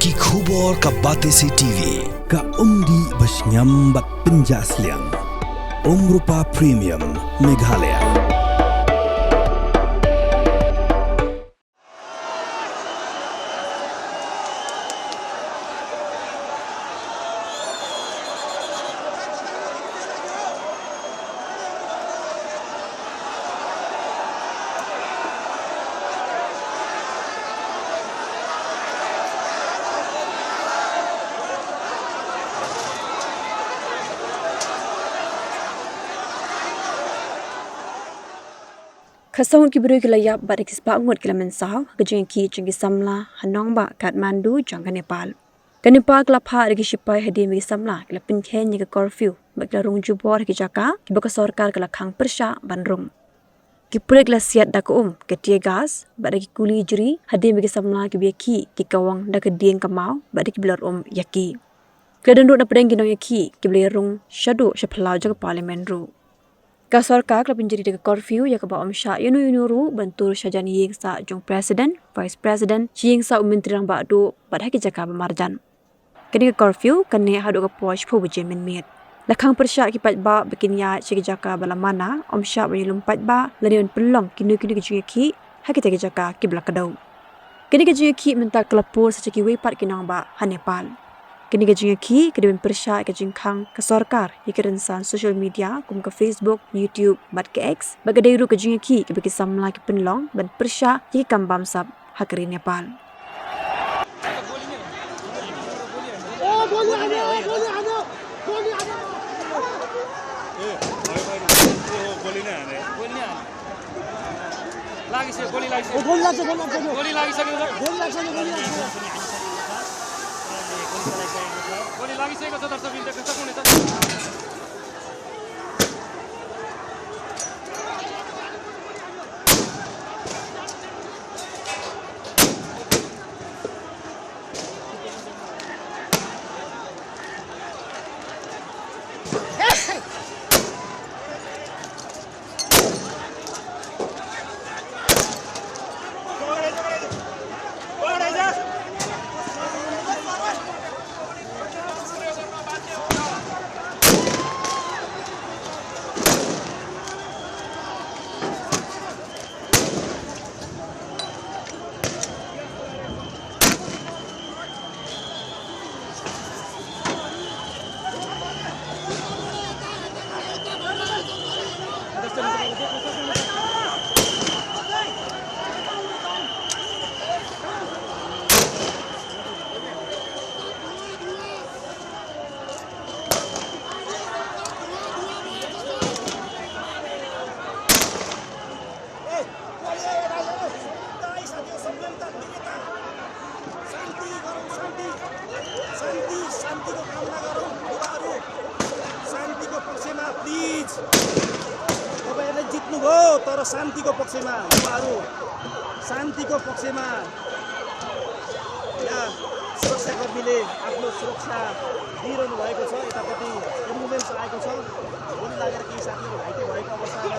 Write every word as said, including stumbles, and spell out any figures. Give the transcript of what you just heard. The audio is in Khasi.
Ki khubor ka Batesi T V, ka umdih ba shngiam bad pynjah sliang. Umrupa Premium, Meghalaya. Khatsaw ngut ki briew ki la ïap bad ki spah ngut ki la mynsaw ha ka jingïakhih jong ki samla ha nongbah Kathmandu jong ka Nepal. Ka Nepal ka la phah da ki shipai hadien ba ki samla ki la pynkheiñ ïa ka curfew bad ki la rung jubor ha ki jaka kiba ka sorkar ka la khang pyrshah ban rung. Ki pulit ki la siat da ka um, ka tear gas bad da ki kuli jri hadien ba ki samla kiba ïakhih ki kawang da ka dieng ka maw bad da ki blor um ïa ki. Ki la don ruh napdeng ki nongïakhih kiba la ïarung shaduh sha phyllaw jong ka Parliament ruh. Ka sorkar ka la pynjri da ka curfew ïa kaba ym shah ïano ïano ruh ban tur shajan ïing sah jong President, Vice President, sha ïing sah u Myntri Rangbah Duh bad ha ki jaka ba marjan. Kane ka curfew kan neh haduh ka por shiphew baje mynmiet. La khang pyrshah ki paidbah ba kin ïaid sha ki jaka ba la mana, ym shah ban ïalum paidbah lane ban pynlong kino kino ki jingïakhih ha kita ki jaka kiba la kdew. Kane ka jingïakhih mynta ka la pur sa sha kiwei pat ki nongbah ha Nepal. Kane ka jingïakhih ka dei ban pyrshah ïa ka jingkhang ka sorkar ïa ki rynsan social media kum ka Facebook, YouTube bad ka X, bad ka dei ruh ka jingïakhih kaba ki samla ki pynlong ban pyrshah ïa ki kam bamsap ha ka ri Nepal. লাগিছে, গুলী লাগিছে। গুলী লাগিছে, গুলী লাগিছে। গুলী লাগিছে, গুলী লাগিছে। গুলী লাগিছে, গুলী লাগিছে। গুলী লাগিছে, কৈছে, দৰ্শক বৃন্দ, কৈছে, কোন এটা? शान्ति गरौँ, शान्ति। शान्ति, शान्तिको कामना गरौँ, युवाहरू। शान्तिको पक्षमा, please। तपाईँहरूले जित्नुभयो, तर शान्तिको पक्षमा, युवाहरू। शान्तिको पक्षमा। यहाँ सुरक्षाकर्मीले आफ्नो सुरक्षा दिइरहनु भएको छ। यतापट्टि एम्बुलेन्स आएको छ। गोली लागेर केही साथीहरू घाइते भएको अवस्थामा